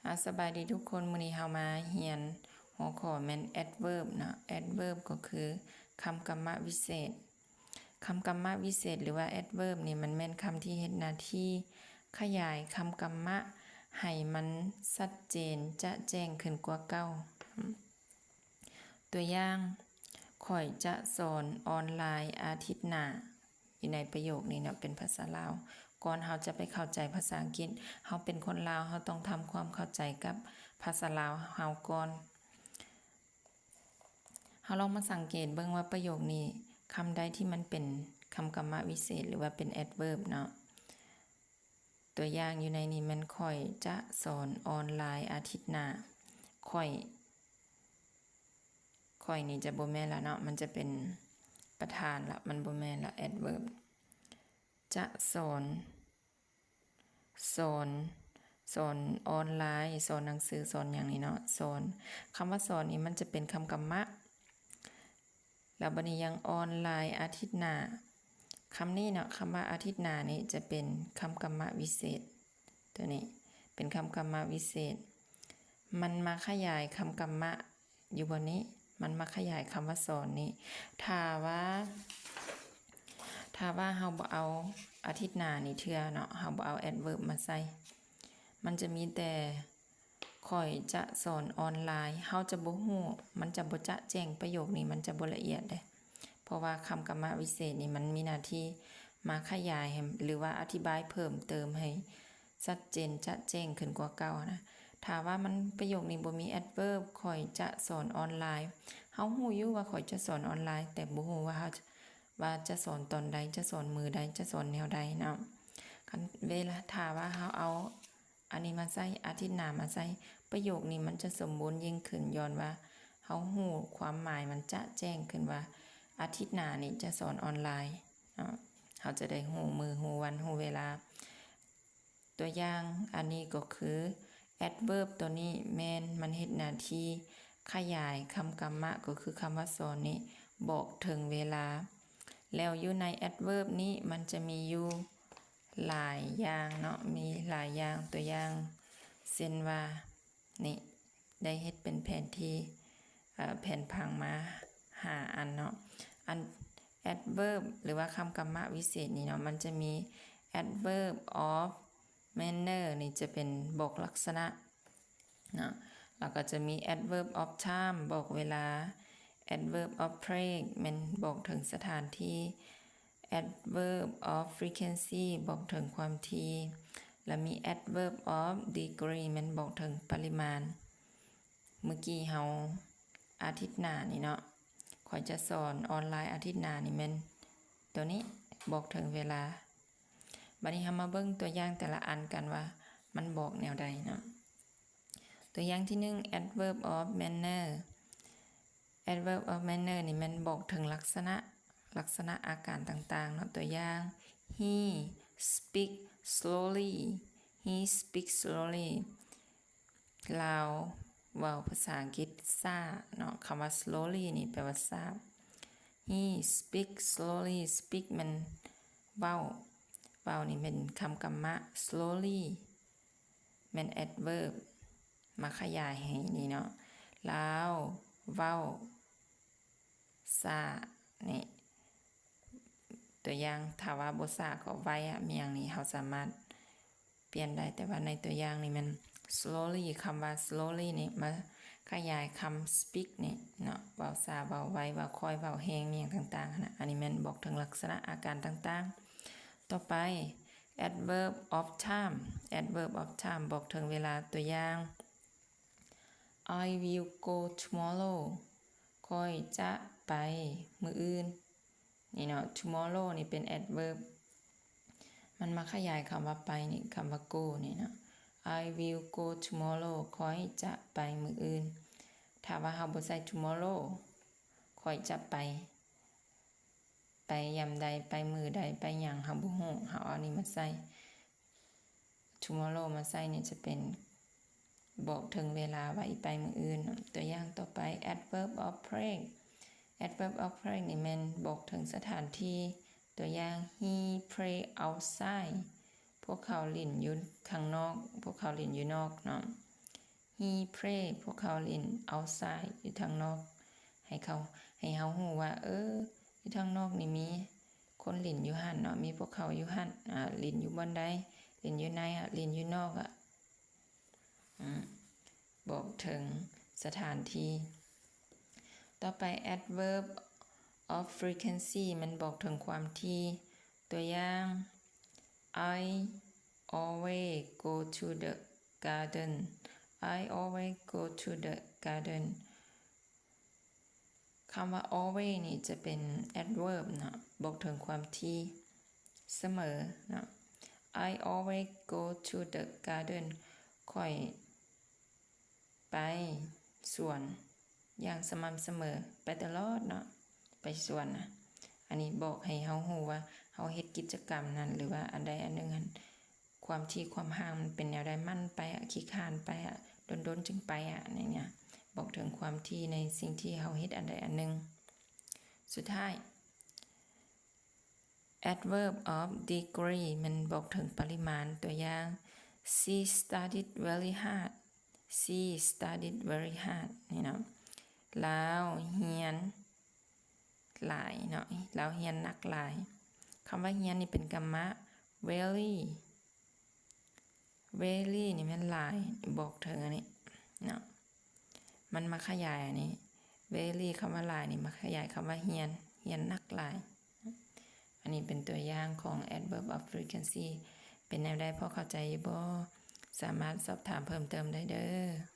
ອາ ສະບາຍດີທຸກຄົນ, ມື້ນີ້ເຮົາມາຮຽນຫົວຂໍ້ແມ່ນ adverb ເນາະ. adverb ກໍຄືຄຳກຳມະວິເສດ. ຄຳກຳມະວິເສດ ຫຼືວ່າ adverb ນີ້ ມັນແມ່ນຄຳທີ່ເຮັດໜ້າທີ່ຂະຫຍາຍຄຳກຳມະໃຫ້ມັນຊັດເຈນຈະແຈ້ງຂຶ້ນກວ່າເກົ່າ. ຕົວຢ່າງ, ຂ້ອຍຈະສອນອອນລາຍອາທິດໜ້າ. ຢູ່ໃນປະໂຫຍກນີ້ເນາະ ເປັນພາສາລາວ. ກ່ອນເຮົາຈະໄປເຂົ້າໃຈພາສາອັງກິດ, ເຮົາເປັນຄົນລາວ, ເຮົາຕ້ອງທຳຄວາມເຂົ້າໃຈກັບພາສາລາວເຮົາກ່ອນ. ເຮົາລອງມາສັງເກດເບິ່ງວ່າປະໂຫຍກນີ້ ຄຳໃດທີ່ມັນເປັນຄຳກຳມະວິເສດ ຫຼືວ່າເປັນ adverb ເນາະ. ຕົວຢ່າງຢູ່ໃນນີ້ແມ່ນ ຂ້ອຍຈະສອນອອນລາຍອາທິດໜ້າ. ຂ້ອຍ ຂ້ອຍນີ້ຈະບໍ່ແມ່ນລະເນາະ, ມັນຈະເປັນປະທານລະ, ມັນບໍ່ແມ່ນລະ adverb. ຈະສອນ, ສອນ, ສອນອອນລາຍ, ສອນໜັງສື, ສອນຫຍັງນີ້ເນາະ, ສອນ. ຄຳວ່າສອນນີ້ມັນຈະເປັນຄຳກຳມະ. ແລ້ວບັດນີ້ຍັງອອນລາຍອາທິດໜ້າ. ຄຳນີ້ເນາະ, ຄຳວ່າອາທິດໜ້ານີ້ຈະເປັນຄຳກຳມະວິເສດ. ຕົວນີ້ເປັນຄຳກຳມະວິເສດ. ມັນມາຂະຫຍາຍຄຳກຳມະຢູ່ບ່ອນນີ້. ມັນມາຂະຫຍາຍຄຳວ່າສອນນີ້. ຖ້າວ່າ, ຖ້າວ່າເຮົາບໍ່ເອົາອາທິດໜ້ານີ້ເທື່ອເນາະ, ເຮົາບໍ່ເອົາ adverb ມາໃສ່, ມັນຈະມີແຕ່ ຂ້ອຍຈະສອນອອນລາຍ, ເຮົາຈະບໍ່ຮູ້, ມັນຈະບໍ່ຈະແຈ້ງ, ປະໂຫຍກນີ້ມັນຈະບໍ່ລະອຽດເດ້. ເພາະວ່າຄຳກຳມະວິເສດນີ້ມັນມີໜ້າທີ່ມາຂະຫຍາຍໃຫ້ ຫຼືວ່າອະທິບາຍເພີ່ມເຕີມໃຫ້ຊັດເຈນຈະແຈ້ງຂຶ້ນກວ່າເກົ່ານະ. ຖ້າວ່າມັນ, ປະໂຫຍກນີ້ບໍ່ມີ adverb ຂ້ອຍຈະສອນອອນລາຍ, ເຮົາຮູ້ຢູ່ວ່າຂ້ອຍຈະສອນອອນລາຍ, ແຕ່ບໍ່ຮູ້ວ່າເຮົາ ວ່າຈະສອນຕອນໃດ, ຈະສອນມື້ໃດ, ຈະສອນແນວໃດເນາະ. ຄັນເວລາ, ຖ້າວ່າເຮົາເອົາ ອັນນີ້ມາໃສ່, ອາທິດໜ້າມາໃສ່, ປະໂຫຍກນີ້ມັນຈະສົມບູນຍິ່ງຂຶ້ນ, ຍ້ອນວ່າເຮົາຮູ້ຄວາມໝາຍ, ມັນຈະແຈ້ງຂຶ້ນວ່າອາທິດໜ້ານີ້ຈະສອນອອນລາຍເນາະ. ເຮົາຈະໄດ້ຮູ້ມື້, ຮູ້ວັນ, ຮູ້ເວລາ. ຕົວຢ່າງອັນນີ້ກໍຄື adverb ຕົວນີ້ແມ່ນມັນເຮັດໜ້າທີ່ຂະຫຍາຍຄຳກຳມະ, ກໍຄືຄຳວ່າສອນນີ້ ບອກເຖິງເວລາ. ແລ້ວຢູ່ໃນ adverb ນີ້ມັນຈະມີຢູ່ ຫຼາຍຢ່າງເນາະ, ມີຫຼາຍຢ່າງ. ຕົວຢ່າງເຊັ່ນວ່າ ນີ້ ໄດ້ເຮັດເປັນແຜນທີ່, ເອີ, ແຜນຜັງມາຫ້າອັນເນາະ. ອັນ adverb ຫຼືວ່າຄຳກຳມະວິເສດນີ້ເນາະ, ມັນຈະມີ adverb of manner ນີ້ຈະເປັນບອກລັກສະນະເນາະ, ແລ້ວກໍຈະມີ adverb of time ບອກເວລາ, adverb of place ແມ່ນບອກເຖິງສະຖານທີ່, adverb of frequency ບອກເຖິງຄວາມຖີ່ ແລະ ມີ adverb of degree ແມ່ນບອກເຖິງປະລິມານ. ມື້ກີ້ເຮົາ ອາທິດໜ້ານີ້ເນາະ, ຂ້ອຍຈະສອນອອນລາຍອາທິດໜ້ານີ້ແມ່ນຕົວນີ້ ບອກເຖິງເວລາ. ບັດນີ້ເຮົາມາເບິ່ງຕົວຢ່າງແຕ່ລະອັນກັນວ່າມັນບອກແນວໃດເນາະ. ຕົວຢ່າງທີໜຶ່ງ adverb of manner. adverb of manner ນີ້ແມ່ນບອກເຖິງລັກສະນະ, ລັກສະນະອາການຕ່າງໆເນາະ. ຕົວຢ່າງ he speak slowly, he speak slowly. ລາວເວົ້າພາສາອັງກິດຊ້າເນາະ, ຄຳວ່າ slowly ນີ້ແປວ່າຊ້າ. He speak slowly, speak ແມ່ນເວົ້າ, ເວົ້ານີ້ແມ່ນຄຳກຳມະ, slowly ແມ່ນ adverb ມາຂະຫຍາຍໃຫ້ນີ້ເນາະ, ລາວເວົ້າຊ້ານີ້. ຕົວຢ່າງ ຖ້າວ່າບໍ່ຊ້າກໍໄວອະ ມີຫຍັງນີ້ ເຮົາສາມາດປ່ຽນໄດ້, ແຕ່ວ່າໃນຕົວຢ່າງນີ້ແມ່ນ slowly, ຄຳວ່າ slowly ນີ້ມາຂະຫຍາຍຄຳ speak ນີ້ເນາະ, ເວົ້າຊ້າ ເວົ້າໄວ ເວົ້າຄ່ອຍ ເວົ້າແຮງ ມີຫຍັງຕ່າງໆຫັ້ນນະ. ອັນນີ້ແມ່ນບອກເຖິງລັກສະນະອາການຕ່າງໆ. ຕໍ່ໄປ adverb of time. adverb of time ບອກເຖິງເວລາ. ຕົວຢ່າງ I will go tomorrow. ຂ້ອຍຈະໄປມື້ອື່ນ. ນີ້ເນາະ, tomorrow ນີ້ເປັນ adverb, ມັນມາຂະຫຍາຍຄຳວ່າໄປນີ້, ຄຳວ່າ go ນີ້ເນາະ. I will go tomorrow. ຂ້ອຍຈະໄປມື້ອື່ນ. ຖ້າວ່າເຮົາບໍ່ໃສ່ tomorrow, ຂ້ອຍຈະໄປ, ໄປຍາມໃດ, ໄປມື້ໃດ, ໄປຫຍັງ, ເຮົາບໍ່ຮູ້, ເຮົາເອົານີ້ມາໃສ່ tomorrow ມາໃສ່ນີ້ຈະເປັນບອກເຖິງເວລາວ່າອີກໄປມື້ອື່ນເນາະ. ຕົວຢ່າງຕໍ່ໄປ adverb of place. adverb of place ນີ້ແມ່ນບອກເຖິງສະຖານທີ່. ຕົວຢ່າງ He play outside. ພວກເຂົາຫຼິ້ນຢູ່ຂ້າງນອກ, ພວກເຂົາຫຼິ້ນຢູ່ນອກເນາະ. He play ພວກເຂົາຫຼິ້ນ outside ຢູ່ທາງນອກ ໃຫ້ເຂົາ ໃຫ້ເຮົາຮູ້ວ່າ ເອີ ຢູ່ທາງນອກນີ້ມີຄົນຫຼິ້ນຢູ່ຫັ້ນເນາະ ມີພວກເຂົາຢູ່ຫັ້ນ ອາ ຫຼິ້ນຢູ່ບ່ອນໃດ ຫຼິ້ນຢູ່ໃນອະ ຫຼິ້ນຢູ່ນອກອະ ອາ ບອກເຖິງສະຖານທີ່. ຕໍ່ໄປ adverb of frequency ມັນບອກເຖິງຄວາມຖີ່. ຕົວຢ່າງ I always go to the garden. I always go to the garden. ຄຳວ່າ always ນີ້ຈະເປັນ adverb ເນາະ ບອກເຖິງຄວາມຖີ່ສະເໝີເນາະ. I always go to the garden. ຂ້ອຍໄປສວນຢ່າງສະໝ່ຳສະເໝີ ໄປຕະຫຼອດເນາະ ໄປສວນນະ. ອັນນີ້ບອກໃຫ້ເຮົາຮູ້ວ່າເຮົາເຮັດກິດຈະກຳນັ້ນ ຫຼືວ່າອັນໃດອັນໜຶ່ງຫັ້ນ ຄວາມຖີ່ຄວາມຫ່າງມັນເປັນແນວໃດ ໝັ່ນໄປອະ ຂີ້ຄ້ານໄປອະ ດົນໆຈຶ່ງໄປອະ ໃນນີ້ບອກເຖິງຄວາມຖີ່ໃນສິ່ງທີ່ເຮົາເຮັດອັນໃດອັນໜຶ່ງ. ສຸດທ້າຍ adverb of degree ມັນບອກເຖິງປະລິມານ. ຕົວຢ່າງ She studied very hard. She studied very hard ນີ້ເນາະ ລາວຮຽນຫຼາຍເນາະ ລາວຮຽນໜັກຫຼາຍ. ຄຳວ່າຮຽນນີ້ເປັນກຳມະ very. Very ນີ້ແມ່ນຫຼາຍ ບອກເຖິງອັນນີ້ເນາະ ມັນມາຂະຫຍາຍອັນນີ້ very ຄຳວ່າຫຼາຍນີ້ມາຂະຫຍາຍຄຳວ່າຮຽນ ຮຽນໜັກຫຼາຍ. ອັນນີ້ເປັນຕົວຢ່າງຂອງ adverb of frequency. ເປັນແນວໃດ ພໍເຂົ້າໃຈຢູ່ບໍ່? ສາມາດສອບຖາມເພີ່ມເຕີມໄດ້ເດີ້.